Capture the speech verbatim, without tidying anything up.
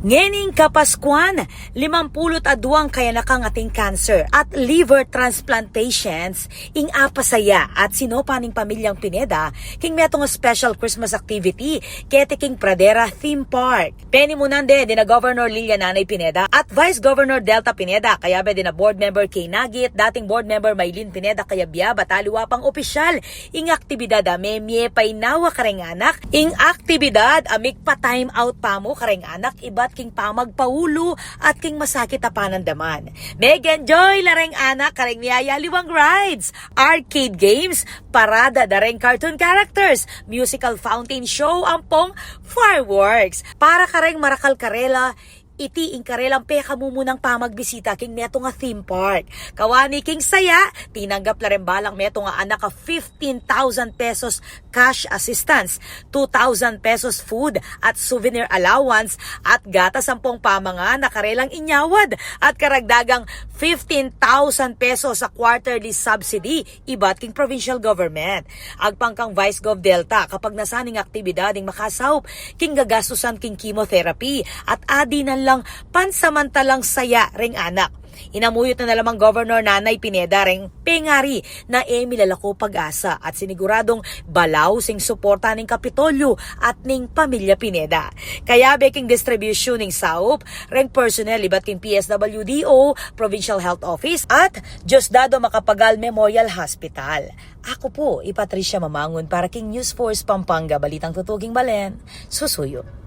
Ngening Kapaskuan, limampulu't aduang kayanakang ating cancer at liver transplant patients ing apasaya at sinopa ning pamilyang Pineda king metung a special Christmas activity keti king Pradera Theme Park. Penimunan de dina Governor Lilia Nanay Pineda at Vice Governor Delta Pineda, kayabe dina Board Member Kay Nagit, dating Board Member Maylin Pineda Cayabyab at aliwa pang opisyal. Ing aktibidad a memie pa inawa kareng anak, ing aktibidad a migpa-time out pa mu kareng anak ibat king pamagpaulu at king masakit a panandaman. Meg-enjoy la reng anak kareng miyayaliwang rides, arcade games, parada da reng cartoon characters, musical fountain show, ampong fireworks. Para kareng marakal karela, iti ing karelang pekamumunang pamagbisita king metung a theme park. Kawani king saya, tinanggap la reng balang metung a anak a fifteen thousand pesos cash assistance, two thousand pesos food at souvenir allowance, at gatas ampong pamangan a karelang inyawad, at karagdagang fifteen thousand pesos a quarterly subsidy ibat king provincial government. Agpang kang Vice Gov Delta, kapagnasan ning aktibidad ing makasaup king gagastusan king chemotherapy at adinan lang pansamantalang saya reng anak. Inamuyut na na la mang Governor Nanay Pineda reng pengari na e milalako pag-asa at siniguradung balaus ing suporta ning Kapitolyo at ning pamilya Pineda. Kayabe king distribusyun ning saup reng personnel ibat king P S W D O, Provincial Health Office at Diosdado Macapagal Memorial Hospital. Aku pu i Patricia Mamangun para king News Force Pampanga, balitang tutuking balen. Susuyu.